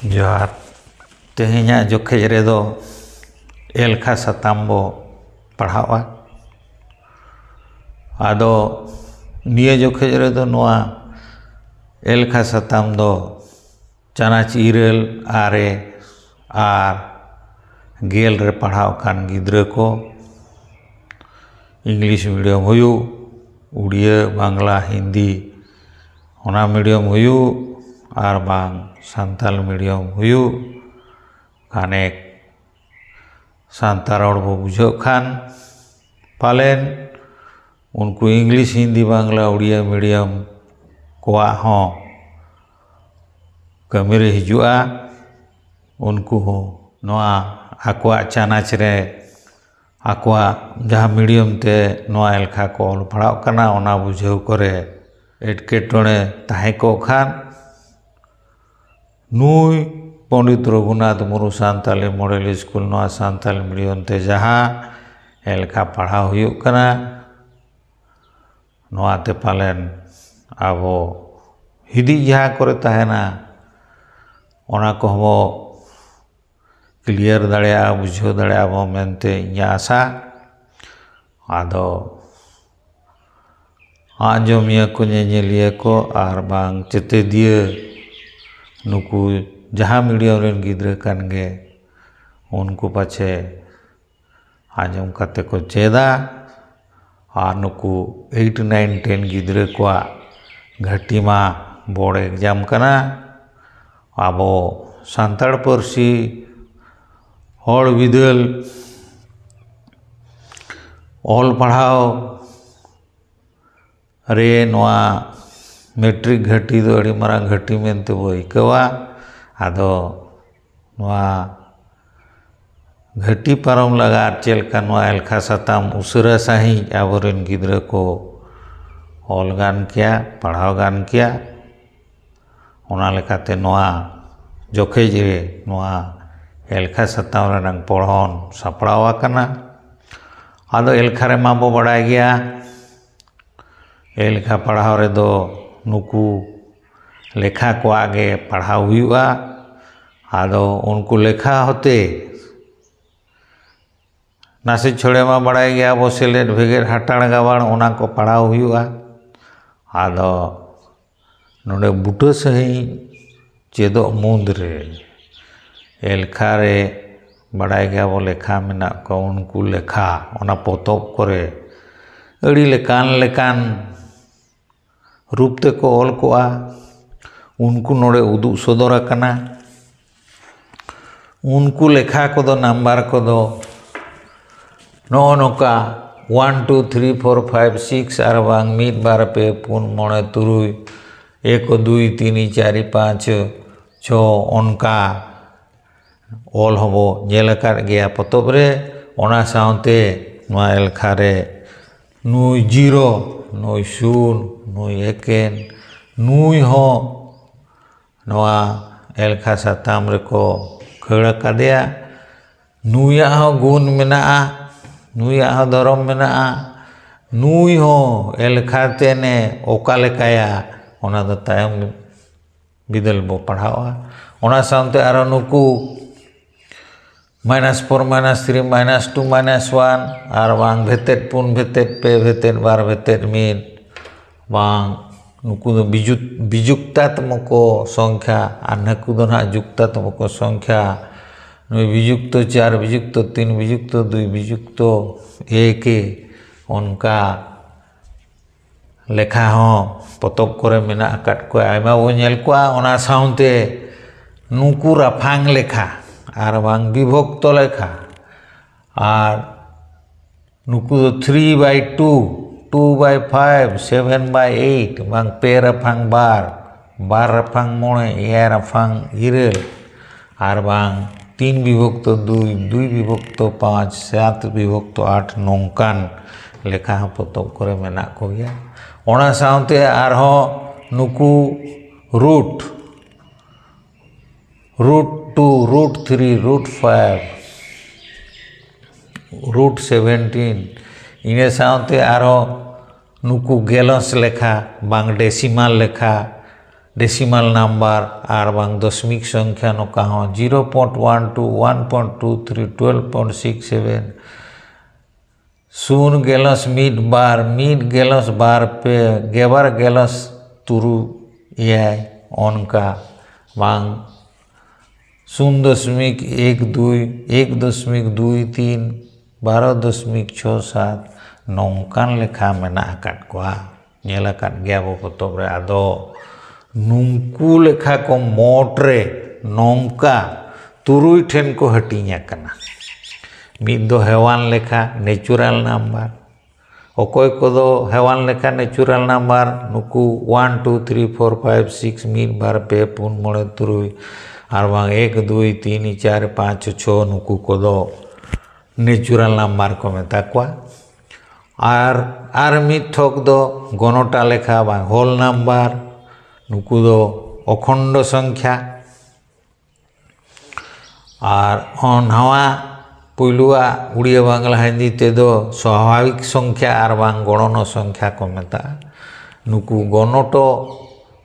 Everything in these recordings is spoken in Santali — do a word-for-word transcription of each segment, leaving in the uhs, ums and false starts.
ᱡᱚᱦᱟᱨ᱾ ᱛᱮᱦᱮᱧᱟᱜ ᱡᱚᱠᱷᱮᱡ ᱨᱮᱫᱚ ᱮᱞᱠᱷᱟ ᱥᱟᱛᱟᱢ ᱵᱚ ᱯᱟᱲᱦᱟᱣᱟ᱾ ᱟᱫᱚ ᱱᱤᱭᱟᱹ ᱡᱚᱠᱷᱮᱡ ᱨᱮᱫᱚ ᱱᱚᱣᱟ ᱮᱞᱠᱷᱟ ᱥᱟᱛᱟᱢ ᱫᱚ ᱪᱟᱱᱟᱪ ᱤᱨᱟᱹᱞ, ᱟᱨᱮ ᱟᱨ ᱜᱮᱞ ᱨᱮ ᱯᱟᱲᱦᱟᱣ ᱠᱟᱱ ᱜᱤᱫᱽᱨᱟᱹ ᱠᱚ, ᱤᱝᱞᱤᱥ ᱢᱤᱰᱤᱭᱟᱢ ᱦᱩᱭᱩᱜ, ᱩᱲᱤᱭᱟᱹ, ᱵᱟᱝᱞᱟ, ᱦᱤᱱᱫᱤ, ᱚᱱᱟ ᱢᱤᱰᱤᱭᱟᱢ ᱦᱩᱭᱩᱜ, ᱟᱨ ᱵᱟᱝ ᱥᱟᱱᱛᱟᱞ ᱢᱤᱰᱤᱭᱟᱢ ᱦᱩᱭᱩᱜ, ᱠᱷᱟᱱᱮᱠ ᱥᱟᱱᱛᱟᱲ ᱨᱚᱲ ᱵᱚ ᱵᱩᱡᱷᱟᱹᱜ ᱠᱷᱟᱱ, ᱯᱟᱞᱮᱱ ᱩᱱᱠᱩ ᱤᱝᱞᱤᱥ, ᱦᱤᱱᱫᱤ, ᱵᱟᱝᱞᱟ, ᱩᱲᱤᱭᱟ ᱢᱤᱰᱤᱭᱟᱢ ᱠᱚᱣᱟᱜ ᱦᱚᱸ ᱠᱟᱹᱢᱤ ᱨᱮ ᱦᱤᱡᱩᱜᱼᱟ᱾ ᱩᱱᱠᱩ ᱦᱚᱸ ᱱᱚᱣᱟ ᱟᱠᱚᱣᱟᱜ ᱪᱟᱱᱟᱪ ᱨᱮ ᱟᱠᱚᱣᱟᱜ ᱡᱟᱦᱟᱸ ᱢᱤᱰᱤᱭᱟᱢ ᱛᱮ ᱱᱚᱣᱟ ᱮᱞᱠᱷᱟ ᱠᱚ ᱚᱞ ᱯᱟᱲᱦᱟᱜ ᱠᱟᱱᱟ, ᱚᱱᱟ ᱵᱩᱡᱷᱟᱹᱣ ᱠᱚᱨᱮ ᱮᱴᱠᱮᱴᱚᱬᱮ ᱛᱟᱦᱮᱸ ᱠᱚᱜ ᱠᱷᱟᱱ, ᱱᱩᱭ ᱯᱚᱱᱰᱤᱛ ᱨᱚᱜᱷᱩᱱᱟᱛᱷ ᱢᱩᱨᱢᱩ ᱥᱟᱱᱛᱟᱞᱤ ᱢᱚᱰᱮᱞ ᱥᱠᱩᱞ, ᱱᱚᱣᱟ ᱥᱟᱱᱛᱟᱞᱤ ᱢᱤᱰᱤᱭᱟᱢ ᱛᱮ ᱡᱟᱦᱟᱸ ᱮᱞᱠᱷᱟ ᱯᱟᱲᱦᱟᱣ ᱦᱩᱭᱩᱜ ᱠᱟᱱᱟ, ᱱᱚᱣᱟ ᱛᱮ ᱯᱟᱞᱮᱱ ᱟᱵᱚ ᱦᱤᱫᱤᱡ ᱡᱟᱦᱟᱸ ᱠᱚᱨᱮ ᱛᱟᱦᱮᱱᱟ, ᱚᱱᱟ ᱠᱚᱦᱚᱸ ᱵᱚ ᱠᱞᱤᱭᱟᱨ ᱫᱟᱲᱮᱭᱟᱜᱼᱟ, ᱵᱩᱡᱷᱟᱹᱣ ᱫᱟᱲᱮᱭᱟᱜᱼᱟ ᱵᱚ ᱢᱮᱱᱛᱮ ᱤᱧᱟᱹᱜ ᱟᱥᱟ᱾ ᱟᱫᱚ ᱟᱸᱡᱚᱢᱤᱭᱟᱹ ᱠᱚ, ᱧᱮᱧᱮᱞᱤᱭᱟᱹ ᱠᱚ, ᱟᱨ ᱵᱟᱝ ᱪᱮᱛᱮᱫᱤᱭᱟᱹ, ᱱᱩᱠᱩ ᱡᱟᱦᱟᱸ ᱢᱤᱰᱤᱭᱟᱢ ᱨᱮᱱ ᱜᱤᱫᱽᱨᱟᱹ ᱠᱟᱱ ᱜᱮ, ᱩᱱᱠᱩ ᱯᱟᱪᱷᱮ ᱟᱸᱡᱚᱢ ᱠᱟᱛᱮ ᱠᱚ ᱪᱮᱫᱟ᱾ ᱟᱨ ᱱᱩᱠᱩ ᱮᱭᱤᱴ, ᱱᱟᱭᱤᱱ, ᱴᱮᱱ ᱜᱤᱫᱽᱨᱟᱹ ᱠᱚᱣᱟᱜ ᱜᱷᱟᱹᱴᱤ ᱢᱟ ᱵᱳᱨᱰ ᱮᱠᱡᱟᱢ ᱠᱟᱱᱟ᱾ ᱟᱵᱚ ᱥᱟᱱᱛᱟᱲ ᱯᱟᱹᱨᱥᱤ ᱦᱚᱲ ᱵᱤᱫᱟᱹᱞ ᱚᱞ ᱯᱟᱲᱦᱟᱣ ᱨᱮ ᱱᱚᱣᱟ ᱢᱮᱴᱨᱤᱠ ᱜᱷᱟᱹᱴᱤ ᱫᱚ ᱟᱹᱰᱤ ᱢᱟᱨᱟᱝ ᱜᱷᱟᱹᱴᱤ ᱢᱮᱱᱛᱮ ᱵᱚ ᱟᱹᱭᱠᱟᱹᱣᱟ᱾ ᱟᱫᱚ ᱱᱚᱣᱟ ᱜᱷᱟᱹᱴᱤ ᱯᱟᱨᱚᱢ ᱞᱟᱜᱟᱫ ᱪᱮᱫ ᱞᱮᱠᱟ ᱱᱚᱣᱟ ᱮᱞᱠᱷᱟ ᱥᱟᱛᱟᱢ ᱩᱥᱟᱹᱨᱟ ᱥᱟᱺᱦᱤᱡ ᱟᱵᱚᱨᱮᱱ ᱜᱤᱫᱽᱨᱟᱹ ᱠᱚ ᱚᱞ ᱜᱟᱱ ᱠᱮᱭᱟ, ᱯᱟᱲᱦᱟᱣ ᱜᱟᱱ ᱠᱮᱭᱟ, ᱚᱱᱟ ᱞᱮᱠᱟᱛᱮ ᱱᱚᱣᱟ ᱡᱚᱠᱷᱮᱡ ᱨᱮ ᱱᱚᱣᱟ ᱮᱞᱠᱷᱟ ᱥᱟᱛᱟᱢ ᱨᱮᱱᱟᱜ ᱯᱚᱲᱦᱚᱱ ᱥᱟᱯᱲᱟᱣ ᱟᱠᱟᱱᱟ᱾ ᱟᱫᱚ ᱮᱞᱠᱷᱟ ᱨᱮᱢᱟ ᱵᱚ ᱵᱟᱲᱟᱭ ᱜᱮᱭᱟ, ᱮᱞᱠᱷᱟ ᱯᱟᱲᱦᱟᱣ ᱨᱮᱫᱚ ᱱᱩᱠᱩ ᱞᱮᱠᱷᱟ ᱠᱚᱣᱟᱜ ᱜᱮ ᱯᱟᱲᱦᱟᱣ ᱦᱩᱭᱩᱜᱼᱟ᱾ ᱟᱫᱚ ᱩᱱᱠᱩ ᱞᱮᱠᱷᱟ ᱦᱚᱛᱮ ᱱᱟᱥᱮ ᱪᱷᱚᱲᱮ ᱢᱟ ᱵᱟᱲᱟᱭ ᱜᱮᱭᱟ ᱵᱚ, ᱥᱮᱞᱮᱫ ᱵᱷᱮᱜᱮᱫ ᱦᱟᱴᱟᱬ ᱜᱟᱵᱟᱬ ᱚᱱᱟ ᱠᱚ ᱯᱟᱲᱦᱟᱣ ᱦᱩᱭᱩᱜᱼᱟ᱾ ᱟᱫᱚ ᱱᱚᱰᱮ ᱵᱩᱴᱟᱹ ᱥᱟᱺᱦᱤᱡ ᱪᱮᱫᱚᱜ ᱢᱩᱫᱽ ᱨᱮ ᱮᱞᱠᱷᱟ ᱨᱮ ᱵᱟᱲᱟᱭ ᱜᱮᱭᱟ ᱵᱚ, ᱞᱮᱠᱷᱟ ᱢᱮᱱᱟᱜ ᱠᱚᱣᱟ, ᱩᱱᱠᱩ ᱞᱮᱠᱷᱟ ᱚᱱᱟ ᱯᱚᱛᱚᱵ ᱠᱚᱨᱮ ᱟᱹᱰᱤ ᱞᱮᱠᱟᱱ ᱞᱮᱠᱟᱱ ᱨᱩᱯ ᱛᱮᱠᱚ ᱚᱞ ᱠᱚᱜᱼᱟ, ᱩᱱᱠᱩ ᱱᱚᱰᱮ ᱩᱫᱩᱜ ᱥᱚᱫᱚᱨ ᱟᱠᱟᱱᱟ᱾ ᱩᱱᱠᱩ ᱞᱮᱠᱷᱟ ᱠᱚᱫᱚ, ᱱᱟᱢᱵᱟᱨ ᱠᱚᱫᱚ ᱱᱚᱜᱼᱚ ᱱᱚᱝᱠᱟ one two three four five six ᱟᱨ ᱵᱟᱝ ᱢᱤᱫ ᱵᱟᱨ ᱯᱮ ᱯᱩᱱ ᱢᱚᱬᱮ ᱛᱩᱨᱩᱭ, ᱮᱠ ᱫᱩᱭ ᱛᱤᱱ ᱪᱟᱨᱤ ᱯᱟᱸᱪ ᱪᱷᱚ, ᱚᱱᱠᱟ ᱚᱞ ᱦᱚᱸᱵᱚ ᱧᱮᱞ ᱟᱠᱟᱫ ᱜᱮᱭᱟ ᱯᱚᱛᱚᱵ ᱨᱮ᱾ ᱚᱱᱟ ᱥᱟᱶᱛᱮ ᱱᱚᱣᱟ ᱮᱞᱠᱷᱟ ᱨᱮ ᱱᱩᱭ ᱡᱤᱨᱳ, ᱱᱩᱭ ᱥᱩᱱ, ᱱᱩᱭ ᱮᱠᱮᱱ, ᱱᱩᱭ ᱦᱚᱸ ᱱᱚᱣᱟ ᱮᱞᱠᱷᱟ ᱥᱟᱛᱟᱢ ᱨᱮᱠᱚ ᱠᱷᱟᱹᱲ ᱟᱠᱟᱫᱮᱭᱟ᱾ ᱱᱩᱭᱟᱜ ᱦᱚᱸ ᱜᱩᱱ ᱢᱮᱱᱟᱜᱼᱟ, ᱱᱩᱭᱟᱜ ᱦᱚᱸ ᱫᱷᱚᱨᱚᱢ ᱢᱮᱱᱟᱜᱼᱟ, ᱱᱩᱭ ᱦᱚᱸ ᱮᱞᱠᱷᱟ ᱛᱮᱱᱮ ᱚᱠᱟ ᱞᱮᱠᱟᱭᱟ, ᱚᱱᱟ ᱫᱚ ᱛᱟᱭᱚᱢ ᱵᱤᱫᱟᱹᱞ ᱵᱚ ᱯᱟᱲᱦᱟᱣᱟ᱾ ᱚᱱᱟ ᱥᱟᱶᱛᱮ ᱟᱨᱚ ᱱᱩᱠᱩ minus four minus three minus two minus one ᱟᱨ ᱵᱟᱝ ᱵᱷᱮᱛᱮᱫ ᱯᱩᱱ ᱵᱷᱮᱛᱮᱫ ᱯᱮ ᱵᱷᱮᱛᱮᱫ ᱵᱟᱨ ᱵᱷᱮᱛᱮᱫ ᱢᱤᱫ, ᱵᱟᱝ ᱱᱩᱠᱩ ᱫᱚ ᱵᱤᱡᱩ-, ᱵᱤᱡᱩᱠᱛᱟᱛᱢᱚᱠᱚ ᱥᱚᱝᱠᱷᱟ ᱟᱨ ᱱᱩᱠᱩ ᱫᱚ ᱱᱟᱦᱟᱜ ᱡᱩᱠᱛᱟᱛᱢᱚᱠᱚ ᱥᱚᱝᱠᱷᱟ᱾ ᱱᱩᱭ ᱵᱤᱡᱩᱠᱛᱚ ᱪᱟᱨ ᱵᱤᱡᱩᱠᱛᱚ ᱛᱤᱱ ᱵᱤᱡᱩᱠᱛᱚ ᱫᱩᱭ ᱵᱤᱡᱩᱠᱛᱚ ᱮᱠᱮ, ᱚᱱᱠᱟ ᱞᱮᱠᱷᱟ ᱦᱚᱸ ᱯᱚᱛᱚᱵ ᱠᱚᱨᱮ ᱢᱮᱱᱟᱜ ᱟᱠᱟᱫ ᱠᱚᱣᱟ, ᱟᱭᱢᱟ ᱵᱚᱱ ᱧᱮᱞ ᱠᱚᱣᱟ᱾ ᱚᱱᱟ ᱥᱟᱶᱛᱮ ᱱᱩᱠᱩ ᱨᱟᱯᱷᱟᱝ ᱞᱮᱠᱷᱟ ᱟᱨ ᱵᱟᱝ ᱵᱤᱵᱷᱚᱠᱛᱚ ᱞᱮᱠᱷᱟ ᱟᱨ ᱱᱩᱠᱩ ᱫᱚ three by two, two by five, seven by eight, ᱵᱟᱝ ᱯᱮ ᱨᱟᱯᱷᱟᱝ ᱵᱟᱨ, ᱵᱟᱨ ᱨᱟᱯᱷᱟᱝ ᱢᱚᱬᱮ, ᱮᱭᱟᱭ ᱨᱟᱯᱷᱟᱝ ᱤᱨᱟᱹᱞ, ᱟᱨ ᱵᱟᱝ ᱛᱤᱱ ᱵᱤᱵᱷᱚᱠᱛᱚ ᱫᱩᱭ, ᱫᱩᱭ ᱵᱤᱵᱷᱚᱠᱛᱚ ᱯᱟᱸᱪ, ᱥᱟᱛ ᱵᱤᱵᱷᱚᱠᱛᱚ ᱟᱴ, ᱱᱚᱝᱠᱟᱱ ᱞᱮᱠᱷᱟ ᱦᱚᱸ ᱯᱚᱛᱚᱵ ᱠᱚᱨᱮ ᱢᱮᱱᱟᱜ ᱠᱚᱜᱮᱭᱟ᱾ ᱚᱱᱟ ᱥᱟᱶᱛᱮ ᱟᱨᱦᱚᱸ ᱱᱩᱠᱩ root, root two, root three, root five, root seventeen, ᱤᱱᱟᱹ ᱥᱟᱶᱛᱮ ᱟᱨᱦᱚᱸ ᱱᱩᱠᱩ ᱜᱮᱞᱚᱥ ᱞᱮᱠᱷᱟ, ᱵᱟᱝ decimal ᱞᱮᱠᱷᱟ, decimal number ᱟᱨ ᱵᱟᱝ ᱫᱚᱥᱢᱤᱠ ᱥᱚᱝᱠᱷᱭᱟ ᱱᱚᱝᱠᱟ ᱦᱚᱸ zero point one two, one point two three, twelve point six seven, ᱥᱩᱱ ᱜᱮᱞᱚᱥ ᱢᱤᱫ ᱵᱟᱨ, ᱢᱤᱫ ᱜᱮᱞᱚᱥ ᱵᱟᱨ ᱯᱮ, ᱜᱮᱵᱟᱨ ᱜᱮᱞᱚᱥ ᱛᱩᱨᱩᱭ ᱮᱭᱟᱭ, ᱚᱱᱠᱟ ᱵᱟᱝ ᱥᱩᱱ ᱫᱚᱥᱢᱤᱠ ᱮᱠ ᱫᱩᱭ, ᱮᱠ ᱫᱚᱥᱢᱤᱠ ᱫᱩᱭ ᱛᱤᱱ, ᱵᱟᱨᱚ ᱫᱚᱥᱢᱤᱠ ᱪᱷᱚ ᱥᱟᱛ, ᱱᱚᱝᱠᱟᱱ ᱞᱮᱠᱷᱟ ᱢᱮᱱᱟᱜ ᱟᱠᱟᱫ ᱠᱚᱣᱟ, ᱧᱮᱞ ᱟᱠᱟᱫ ᱜᱮᱭᱟ ᱵᱚ ᱯᱚᱛᱚᱵ ᱨᱮ᱾ ᱟᱫᱚ ᱱᱩᱝᱠᱩ ᱞᱮᱠᱷᱟ ᱠᱚ ᱢᱳᱴ ᱨᱮ ᱱᱚᱝᱠᱟ ᱛᱩᱨᱩᱭ ᱴᱷᱮᱱ ᱠᱚ ᱦᱟᱹᱴᱤᱧ ᱟᱠᱟᱱᱟ᱾ ᱢᱤᱫ ᱫᱚ ᱦᱮᱣᱟᱱ ᱞᱮᱠᱷᱟ, natural number᱾ ᱚᱠᱚᱭ ᱠᱚᱫᱚ ᱦᱮᱣᱟᱱ ᱞᱮᱠᱷᱟ, natural number, ᱱᱩᱠᱩ one, two, three, four, five, six, ᱢᱤᱫ, ᱵᱟᱨ, ᱯᱮ, ᱯᱩᱱ, ᱢᱚᱬᱮ, ᱛᱩᱨᱩᱭ, ᱟᱨ ᱵᱟᱝ ᱮᱠ, ᱫᱩᱭ, ᱛᱤᱱ, ᱪᱟᱨ, ᱯᱟᱸᱪ, ᱪᱷᱚ, ᱱᱩᱠᱩ ᱠᱚᱫᱚ natural number ᱠᱚ ᱢᱮᱛᱟ ᱠᱚᱣᱟ᱾ ᱟᱨ, ᱟᱨ ᱢᱤᱫ ᱛᱷᱚᱠ ᱫᱚ ᱜᱚᱱᱚᱴᱟ ᱞᱮᱠᱷᱟ ᱵᱟᱝ whole number, ᱱᱩᱠᱩ ᱫᱚ ᱚᱠᱷᱚᱱᱰᱚ ᱥᱚᱝᱠᱷᱭᱟ᱾ ᱟᱨ ᱱᱟᱣᱟ ᱯᱩᱭᱞᱩᱣᱟᱜ ᱩᱲᱤᱭᱟ ᱵᱟᱝᱞᱟ ᱦᱤᱱᱫᱤ ᱛᱮᱫᱚ ᱥᱣᱟᱵᱷᱟᱵᱤᱠ ᱥᱚᱝᱠᱷᱭᱟ ᱟᱨ ᱵᱟᱝ ᱜᱚᱬᱚᱱᱚ ᱥᱚᱝᱠᱷᱭᱟ ᱠᱚ ᱢᱮᱛᱟᱜᱼᱟ᱾ ᱱᱩᱠᱩ ᱜᱚᱱᱚᱴᱚ,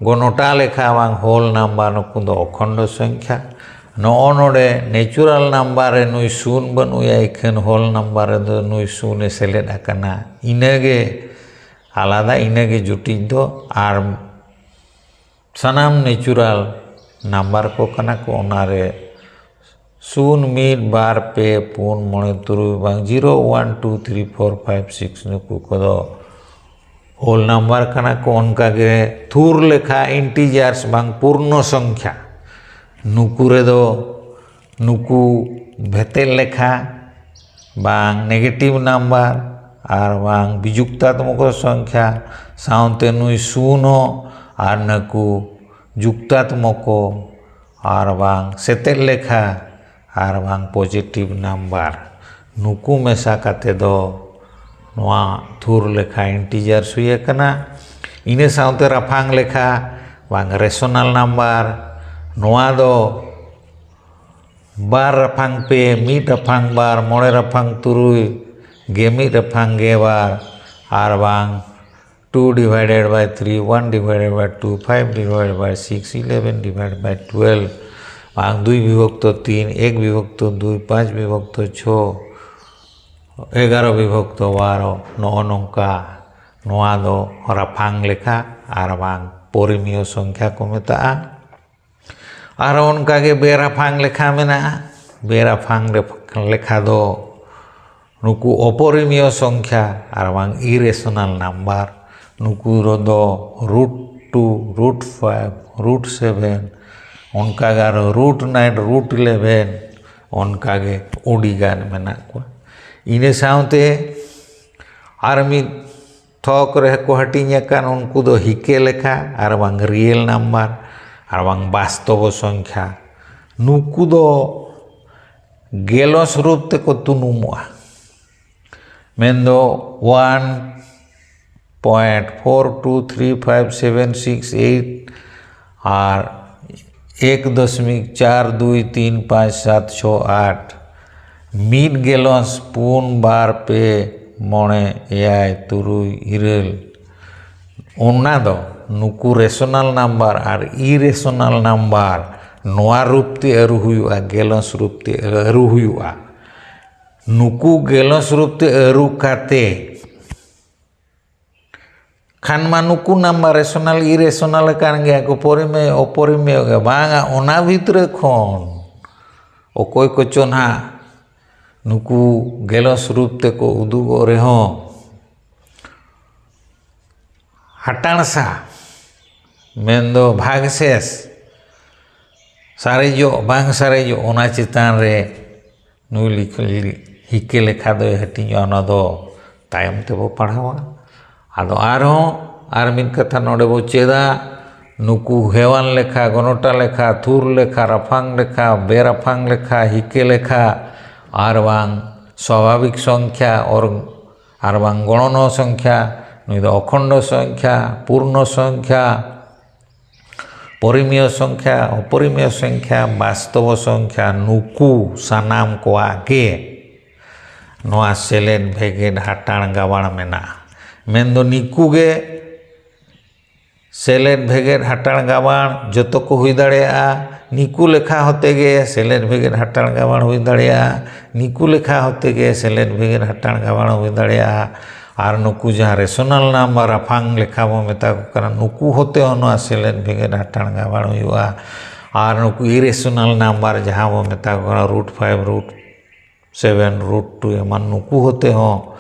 ᱜᱚᱱᱚᱴᱟ ᱞᱮᱠᱷᱟ ᱵᱟᱝ whole number, ᱱᱩᱠᱩ ᱫᱚ ᱚᱠᱷᱚᱱᱰᱚ ᱥᱚᱝᱠᱷᱭᱟ᱾ ᱱᱚᱜᱼᱚ ᱱᱚᱰᱮ natural number ᱨᱮ ᱱᱩᱭ ᱥᱩᱱ ᱵᱟᱹᱱᱩᱭᱟ, ᱤᱠᱷᱟᱹᱱ whole number ᱨᱮᱫᱚ ᱱᱩᱭ ᱥᱩᱱ ᱮ ᱥᱮᱞᱮᱫ ᱟᱠᱟᱱᱟ᱾ ᱤᱱᱟᱹᱜᱮ ᱟᱞᱟᱫᱟ, ᱤᱱᱟᱹᱜᱮ ᱡᱩᱴᱤᱡ ᱫᱚ᱾ ᱟᱨ ᱥᱟᱱᱟᱢ natural number ᱠᱚ ᱠᱟᱱᱟ ᱠᱚ, ᱚᱱᱟᱨᱮ ᱥᱩᱱ, ᱢᱤᱫ, ᱵᱟᱨ, ᱯᱮ, ᱯᱩᱱ, ᱢᱚᱬᱮ, ᱛᱩᱨᱩᱭ ᱵᱟᱝ zero, one, two, three, four, five, six, ᱱᱩᱠᱩ ᱠᱚᱫᱚ whole number ᱠᱟᱱᱟ ᱠᱚ᱾ ᱚᱱᱠᱟᱜᱮ ᱛᱷᱩᱨ ᱞᱮᱠᱷᱟ, integers ᱵᱟᱝ ᱯᱩᱨᱱᱚ ᱥᱚᱝᱠᱷᱭᱟ, ᱱᱩᱠᱩ ᱨᱮᱫᱚ ᱱᱩᱠᱩ ᱵᱷᱮᱛᱮᱞ ᱞᱮᱠᱷᱟ ᱵᱟᱝ negative number ᱟᱨ ᱵᱟᱝ ᱵᱤᱡᱩᱠᱛᱟᱛᱢᱚᱠᱚ ᱥᱚᱝᱠᱷᱭᱟ ᱥᱟᱶᱛᱮ ᱱᱩᱭ ᱥᱩᱱ ᱦᱚᱸ ᱟᱨ ᱱᱩᱠᱩ ᱡᱩᱠᱛᱟᱛᱢᱚᱠᱚ ᱟᱨ ᱵᱟᱝ ᱥᱮᱛᱮᱫ ᱞᱮᱠᱷᱟ ᱟᱨ ᱵᱟᱝ positive number, ᱱᱩᱠᱩ ᱢᱮᱥᱟ ᱠᱟᱛᱮ ᱫᱚ ᱱᱚᱣᱟ ᱛᱷᱩᱨ ᱞᱮᱠᱷᱟ integers ᱦᱩᱭ ᱟᱠᱟᱱᱟ᱾ ᱤᱱᱟᱹ ᱥᱟᱶᱛᱮ ᱨᱟᱯᱷᱟᱝ ᱞᱮᱠᱷᱟ ᱵᱟᱝ rational number, ᱱᱚᱣᱟ ᱫᱚ ᱵᱟᱨ ᱨᱟᱯᱷᱟᱝ ᱯᱮ, ᱢᱤᱫ ᱨᱟᱯᱷᱟᱝ ᱵᱟᱨ, ᱢᱚᱬᱮ ᱨᱟᱯᱷᱟᱝ ᱛᱩᱨᱩᱭ, ᱜᱮ ᱢᱤᱫ ᱨᱟᱯᱷᱟᱝ ᱜᱮ ᱵᱟᱨ, ᱟᱨ ᱵᱟᱝ two divided by three, one divided by two, five divided by six, eleven divided by twelve, ᱵᱟᱝ ᱫᱩᱭ ᱵᱤᱵᱷᱚᱠᱛᱚ ᱛᱤᱱ, ᱮᱠ ᱵᱤᱵᱷᱚᱠᱛᱚ ᱫᱩᱭ, ᱯᱟᱸᱪ ᱵᱤᱵᱷᱚᱠᱛᱚ ᱪᱷᱚ, ᱮᱜᱟᱨᱚ ᱵᱤᱵᱷᱚᱠᱛᱚ ᱵᱟᱨᱚ, ᱱᱚᱜᱼᱚ ᱱᱚᱝᱠᱟ᱾ ᱱᱚᱣᱟ ᱫᱚ ᱨᱟᱯᱷᱟᱝ ᱞᱮᱠᱷᱟ ᱟᱨ ᱵᱟᱝ ᱯᱚᱨᱤᱢᱮᱭᱚ ᱥᱚᱝᱠᱷᱟ ᱠᱚ ᱢᱮᱛᱟᱜᱼᱟ᱾ ᱟᱨ ᱚᱱᱠᱟᱜᱮ ᱵᱮᱨᱟᱯᱷᱟᱝ ᱞᱮᱠᱷᱟ ᱢᱮᱱᱟᱜᱼᱟ᱾ ᱵᱮᱨᱟᱯᱷᱟᱝ ᱞᱮᱠᱷᱟ ᱫᱚ ᱱᱩᱠᱩ ᱚᱯᱚᱨᱤᱢᱮᱭᱚ ᱥᱚᱝᱠᱷᱟ ᱟᱨ ᱵᱟᱝ irrational number, ᱱᱩᱠᱩ ᱨᱮᱫᱚ root two, root five, root seven, ᱚᱱᱠᱟᱜᱮ ᱟᱨᱚ root nine, root eleven, ᱚᱱᱠᱟᱜᱮ ᱟᱹᱰᱤ ᱜᱟᱱ ᱢᱮᱱᱟᱜ ᱠᱚᱣᱟ᱾ ᱤᱱᱟᱹ ᱥᱟᱶᱛᱮ ᱟᱨ ᱢᱤᱫ ᱛᱷᱚᱠ ᱨᱮ ᱠᱚ ᱦᱟᱹᱴᱤᱧ ᱟᱠᱟᱱ, ᱩᱱᱠᱩ ᱫᱚ ᱦᱤᱠᱮ ᱞᱮᱠᱷᱟ ᱟᱨ ᱵᱟᱝ real number ᱟᱨ ᱵᱟᱝ ᱵᱟᱥᱛᱚᱵᱚ ᱥᱚᱝᱠᱷᱟ᱾ ᱱᱩᱠᱩ ᱫᱚ ᱜᱮᱞᱚᱥ ᱨᱩᱯ ᱛᱮᱠᱚ ᱛᱩᱱᱩᱢᱚᱜᱼᱟ, ᱢᱮᱱᱫᱚ one point four two three five seven six eight ᱟᱨ ᱮᱠ ᱫᱚᱥᱢᱤᱠ ᱪᱟᱨ ᱫᱩᱭ ᱛᱤᱱ ᱯᱟᱸᱪ ᱥᱟᱛ ᱪᱷᱚ ᱟᱴ, ᱢᱤᱫ ᱜᱮᱞᱚᱥ ᱯᱩᱱ ᱵᱟᱨ ᱯᱮ ᱢᱚᱬᱮ ᱮᱭᱟᱭ ᱛᱩᱨᱩᱭ ᱤᱨᱟᱹᱞ᱾ ᱚᱱᱟ ᱫᱚ ᱱᱩᱠᱩ ᱨᱮᱥᱚᱱᱟᱞ ᱱᱟᱢᱵᱟᱨ ᱟᱨ ᱤᱨᱮᱥᱚᱱᱟᱞ ᱱᱟᱢᱵᱟᱨ ᱱᱚᱣᱟ ᱨᱩᱯ ᱛᱮ ᱟᱹᱨᱩ ᱦᱩᱭᱩᱜᱼᱟ, ᱜᱮᱞᱚᱥ ᱨᱩᱯ ᱛᱮ ᱟᱹᱨᱩ ᱦᱩᱭᱩᱜᱼᱟ᱾ ᱱᱩᱠᱩ ᱜᱮᱞᱚᱥ ᱨᱩᱯ ᱛᱮ ᱟᱹᱨᱩ ᱠᱟᱛᱮ ᱠᱷᱟᱱ ᱢᱟ ᱱᱩᱠᱩ ᱱᱟᱢᱵᱟᱨ ᱨᱮᱥᱚᱱᱟᱞ ᱤᱨᱮᱥᱚᱱᱟᱞ ᱟᱠᱟᱱ ᱜᱮᱭᱟ ᱠᱚ, ᱯᱚᱨᱤᱢᱮᱭ ᱚᱯᱚᱨᱤᱢᱮᱭ ᱜᱮ ᱵᱟᱝᱟ᱾ ᱚᱱᱟ ᱵᱷᱤᱛᱨᱤ ᱠᱷᱚᱱ ᱚᱠᱚᱭ ᱠᱚᱪᱚ ᱱᱟᱦᱟᱜ ᱱᱩᱠᱩ ᱜᱮᱞᱚᱥ ᱨᱩᱯ ᱛᱮᱠᱚ ᱩᱫᱩᱜᱚᱜ ᱨᱮᱦᱚᱸ, ᱦᱟᱴᱟᱬᱥᱟ ᱢᱮᱱᱫᱚ ᱵᱷᱟᱜᱽᱥᱮᱥ ᱥᱟᱨᱮᱡᱚᱜ ᱵᱟᱝ ᱥᱟᱨᱮᱡᱚᱜ, ᱚᱱᱟ ᱪᱮᱛᱟᱱ ᱨᱮ ᱱᱩᱭ ᱞᱤᱠ-, ᱞᱤ-, ᱦᱤᱠᱮ ᱞᱮᱠᱷᱟ ᱫᱚᱭ ᱦᱟᱹᱴᱤᱧᱚᱜᱼᱟ᱾ ᱚᱱᱟ ᱫᱚ ᱛᱟᱭᱚᱢ ᱛᱮᱵᱚ ᱯᱟᱲᱦᱟᱣᱟ᱾ ᱟᱫᱚ ᱟᱨᱦᱚᱸ ᱟᱨ ᱢᱤᱫ ᱠᱟᱛᱷᱟ ᱱᱚᱰᱮ ᱵᱚ ᱪᱮᱫᱟ, ᱱᱩᱠᱩ ᱦᱮᱣᱟᱱ ᱞᱮᱠᱷᱟ, ᱜᱚᱱᱚᱴᱟ ᱞᱮᱠᱷᱟ, ᱛᱷᱩᱨ ᱞᱮᱠᱷᱟ, ᱨᱟᱯᱷᱟᱝ ᱞᱮᱠᱷᱟ, ᱵᱮᱨᱟᱯᱷᱟᱝ ᱞᱮᱠᱷᱟ, ᱦᱤᱠᱮ ᱞᱮᱠᱷᱟ, ᱟᱨ ᱵᱟᱝ ᱥᱣᱟᱵᱷᱟᱵᱤᱠ ᱥᱚᱝᱠᱷᱭᱟ, ᱚᱨ-, ᱟᱨ ᱵᱟᱝ ᱜᱚᱬᱚᱱᱚ ᱥᱚᱝᱠᱷᱭᱟ, ᱱᱩᱭ ᱫᱚ ᱚᱠᱷᱚᱱᱰᱚ ᱥᱚᱝᱠᱷᱭᱟ, ᱯᱩᱨᱱᱚ ᱥᱚᱝᱠᱷᱭᱟ, ᱯᱚᱨᱤᱢᱮᱭᱚ ᱥᱚᱝᱠᱷᱭᱟ, ᱚᱯᱚᱨᱤᱢᱮᱭᱚ ᱥᱚᱝᱠᱷᱭᱟ, ᱵᱟᱥᱛᱚᱵᱚ ᱥᱚᱝᱠᱷᱭᱟ, ᱱᱩᱠᱩ ᱥᱟᱱᱟᱢ ᱠᱚᱣᱟᱜ ᱜᱮ ᱱᱚᱣᱟ ᱥᱮᱞᱮᱫ ᱵᱷᱮᱜᱮᱫ ᱦᱟᱴᱟᱬ ᱜᱟᱵᱟᱬ ᱢᱮᱱᱟᱜᱼᱟ᱾ ᱢᱮᱱᱫᱚ ᱱᱤᱠᱩ ᱜᱮ ᱥᱮᱞᱮᱫ ᱵᱷᱮᱜᱮᱫ ᱦᱟᱴᱟᱬ ᱜᱟᱵᱟᱬ ᱡᱚᱛᱚ ᱠᱚ ᱦᱩᱭ ᱫᱟᱲᱮᱭᱟᱜᱼᱟ᱾ ᱱᱤᱠᱩ ᱞᱮᱠᱷᱟ ᱦᱚᱛᱮ ᱜᱮ ᱥᱮᱞᱮᱫ ᱵᱷᱮᱜᱮᱫ ᱦᱟᱴᱟᱬ ᱜᱟᱵᱟᱬ ᱦᱩᱭ ᱫᱟᱲᱮᱭᱟᱜᱼᱟ᱾ ᱱᱤᱠᱩ ᱞᱮᱠᱷᱟ ᱦᱚᱛᱮ ᱜᱮ ᱥᱮᱞᱮᱫ ᱵᱷᱮᱜᱮᱫ ᱦᱟᱴᱟᱬ ᱜᱟᱵᱟᱬ ᱦᱩᱭ ᱫᱟᱲᱮᱭᱟᱜᱼᱟ᱾ ᱟᱨ ᱱᱩᱠᱩ ᱡᱟᱦᱟᱸ ᱨᱮᱥᱚᱱᱟᱞ ᱱᱟᱢᱵᱟᱨ ᱨᱟᱯᱷᱟᱝ ᱞᱮᱠᱷᱟ ᱵᱚ ᱢᱮᱛᱟ ᱠᱚ ᱠᱟᱱᱟ, ᱱᱩᱠᱩ ᱦᱚᱛᱮ ᱦᱚᱸ ᱱᱚᱣᱟ ᱥᱮᱞᱮᱫ ᱵᱷᱮᱜᱮᱫ ᱦᱟᱴᱟᱬ ᱜᱟᱵᱟᱬ ᱦᱩᱭᱩᱜᱼᱟ᱾ ᱟᱨ ᱱᱩᱠᱩ ᱤᱨᱮᱥᱚᱱᱟᱞ ᱱᱟᱢᱵᱟᱨ ᱡᱟᱦᱟᱸ ᱵᱚ ᱢᱮᱛᱟ ᱠᱚ ᱠᱟᱱᱟ, route five, route seven, route two ᱮᱢᱟᱱ, ᱱᱩᱠᱩ ᱦᱚᱛᱮ ᱦᱚᱸ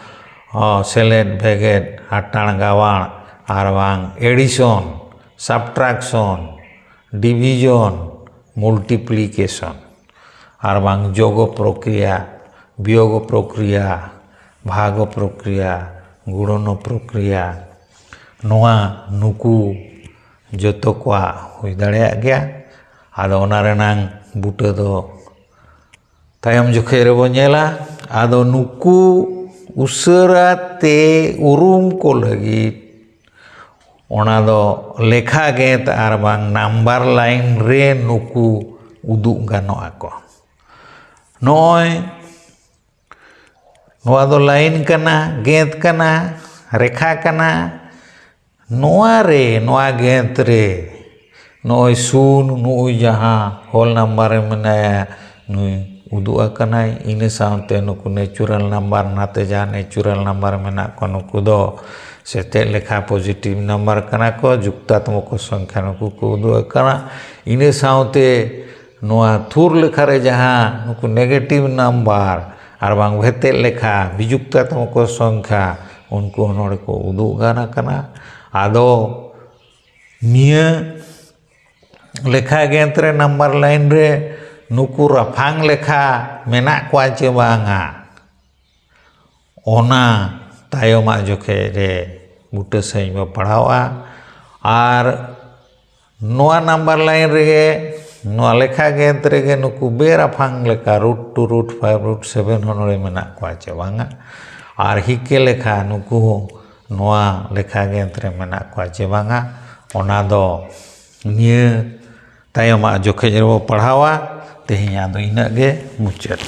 ᱚ, ᱥᱮᱞᱮᱫ ᱵᱷᱮᱜᱮᱫ ᱦᱟᱴᱟᱬ ᱜᱟᱵᱟᱬ ᱟᱨ ᱵᱟᱝ addition, subtraction, division, multiplication ᱟᱨ ᱵᱟᱝ ᱡᱳᱜ ᱯᱨᱚᱠᱨᱤᱭᱟ, ᱵᱤᱭᱳᱜ ᱯᱨᱚᱠᱨᱤᱭᱟ, ᱵᱷᱟᱜᱽ ᱯᱨᱚᱠᱨᱤᱭᱟ, ᱜᱩᱬᱚᱱ ᱯᱨᱚᱠᱨᱤᱭᱟ, ᱱᱚᱣᱟ ᱱᱩᱠᱩ ᱡᱚᱛᱚ ᱠᱚᱣᱟᱜ ᱦᱩᱭ ᱫᱟᱲᱮᱭᱟᱜ ᱜᱮᱭᱟ᱾ ᱟᱫᱚ ᱚᱱᱟ ᱨᱮᱱᱟᱝ ᱵᱩᱴᱟᱹ ᱫᱚ ᱛᱟᱭᱚᱢ ᱡᱚᱠᱷᱮᱡ ᱨᱮᱵᱚ ᱧᱮᱞᱟ᱾ ᱟᱫᱚ ᱱᱩᱠᱩ ᱩᱥᱟᱹᱨᱟ ᱛᱮ ᱩᱨᱩᱢ ᱠᱚ ᱞᱟᱹᱜᱤᱫ ᱚᱱᱟ ᱫᱚ ᱞᱮᱠᱷᱟ ᱜᱮᱫ ᱟᱨ ᱵᱟᱝ ᱱᱟᱢᱵᱟᱨ ᱞᱟᱭᱤᱱ ᱨᱮ ᱱᱩᱠᱩ ᱩᱫᱩᱜ ᱜᱟᱱᱚᱜ ᱟᱠᱚ᱾ ᱱᱚᱜᱼᱚᱭ ᱱᱚᱣᱟ ᱫᱚ ᱞᱟᱭᱤᱱ ᱠᱟᱱᱟ, ᱜᱮᱫ ᱠᱟᱱᱟ, ᱨᱮᱠᱷᱟ ᱠᱟᱱᱟ᱾ ᱱᱚᱣᱟ ᱨᱮ, ᱱᱚᱣᱟ ᱜᱮᱫ ᱨᱮ ᱱᱚᱜᱼᱚᱭ ᱥᱩᱱ, ᱱᱩᱜᱼᱩᱭ ᱡᱟᱦᱟᱸ ᱦᱳᱞ ᱱᱟᱢᱵᱟᱨ ᱨᱮ ᱢᱮᱱᱟᱭᱟ, ᱱᱩᱭ ᱩᱫᱩᱜ ᱟᱠᱟᱱᱟᱭ᱾ ᱤᱱᱟᱹ ᱥᱟᱶᱛᱮ ᱱᱩᱠᱩ ᱱᱮᱪᱩᱨᱟᱞ ᱱᱟᱢᱵᱟᱨ, ᱱᱟᱛᱮ ᱡᱟᱦᱟᱸ ᱱᱮᱪᱩᱨᱟᱞ ᱱᱟᱢᱵᱟᱨ ᱢᱮᱱᱟᱜ ᱠᱚᱣᱟ, ᱱᱩᱠᱩ ᱫᱚ ᱥᱮᱛᱮᱫ ᱞᱮᱠᱷᱟ ᱯᱚᱡᱤᱴᱤᱵᱷ ᱱᱟᱢᱵᱟᱨ ᱠᱟᱱᱟ ᱠᱚ, ᱡᱩᱠᱛᱟᱛᱢᱚᱠᱚ ᱥᱚᱝᱠᱷᱟ ᱱᱩᱠᱩ ᱠᱚ ᱩᱫᱩᱜ ᱟᱠᱟᱱᱟ᱾ ᱤᱱᱟᱹ ᱥᱟᱶᱛᱮ ᱱᱚᱣᱟ ᱛᱷᱩᱨ ᱞᱮᱠᱷᱟ ᱨᱮ ᱡᱟᱦᱟᱸ ᱱᱩᱠᱩ ᱱᱮᱜᱮᱴᱤᱵᱷ ᱱᱟᱢᱵᱟᱨ ᱟᱨ ᱵᱟᱝ ᱵᱷᱮᱛᱮᱫ ᱞᱮᱠᱷᱟ, ᱵᱤᱡᱩᱠᱛᱟᱛᱢᱚᱠᱚ ᱥᱚᱝᱠᱷᱟ, ᱩᱱᱠᱩ ᱦᱚᱸ ᱱᱚᱰᱮ ᱠᱚ ᱩᱫᱩᱜ ᱜᱟᱱ ᱟᱠᱟᱱᱟ᱾ ᱟᱫᱚ ᱱᱤᱭᱟᱹ ᱞᱮᱠᱷᱟ ᱜᱮᱫ ᱨᱮ ᱱᱟᱢᱵᱟᱨ ᱞᱟᱭᱤᱱ ᱨᱮ ᱱᱩᱠᱩ ᱨᱟᱯᱷᱟᱝ ᱞᱮᱠᱷᱟ ᱢᱮᱱᱟᱜ ᱠᱚᱣᱟ ᱪᱮ ᱵᱟᱝᱟ, ᱚᱱᱟ ᱛᱟᱭᱚᱢᱟᱜ ᱡᱚᱠᱷᱮᱡ ᱨᱮ ᱵᱩᱴᱟᱹ ᱥᱟᱺᱦᱤᱡ ᱵᱚ ᱯᱟᱲᱦᱟᱣᱟ᱾ ᱟᱨ ᱱᱚᱣᱟ ᱱᱟᱢᱵᱟᱨ ᱞᱟᱭᱤᱱ ᱨᱮᱜᱮ, ᱱᱚᱣᱟ ᱞᱮᱠᱷᱟ ᱜᱮᱫ ᱨᱮᱜᱮ ᱱᱩᱠᱩ ᱵᱮᱨᱟᱯᱷᱟᱝ ᱞᱮᱠᱟ, route two, route five, route seven ᱦᱚᱸ ᱱᱚᱰᱮ ᱢᱮᱱᱟᱜ ᱠᱚᱣᱟ ᱪᱮ ᱵᱟᱝᱟ, ᱟᱨ ᱦᱤᱠᱮ ᱞᱮᱠᱷᱟ ᱱᱩᱠᱩ ᱦᱚᱸ ᱱᱚᱣᱟ ᱞᱮᱠᱷᱟ ᱜᱮᱫ ᱨᱮ ᱢᱮᱱᱟᱜ ᱠᱚᱣᱟ ᱪᱮ ᱵᱟᱝᱟ, ᱚᱱᱟ ᱫᱚ ᱱᱤᱭᱟᱹ ᱛᱟᱭᱚᱢᱟᱜ ᱡᱚᱠᱷᱮᱡ ᱨᱮᱵᱚ ᱯᱟᱲᱦᱟᱣᱟ᱾ ᱛᱮᱦᱮᱧᱟᱜ ᱫᱚ ᱤᱱᱟᱹᱜ ᱜᱮ ᱢᱩᱪᱟᱹᱫ᱾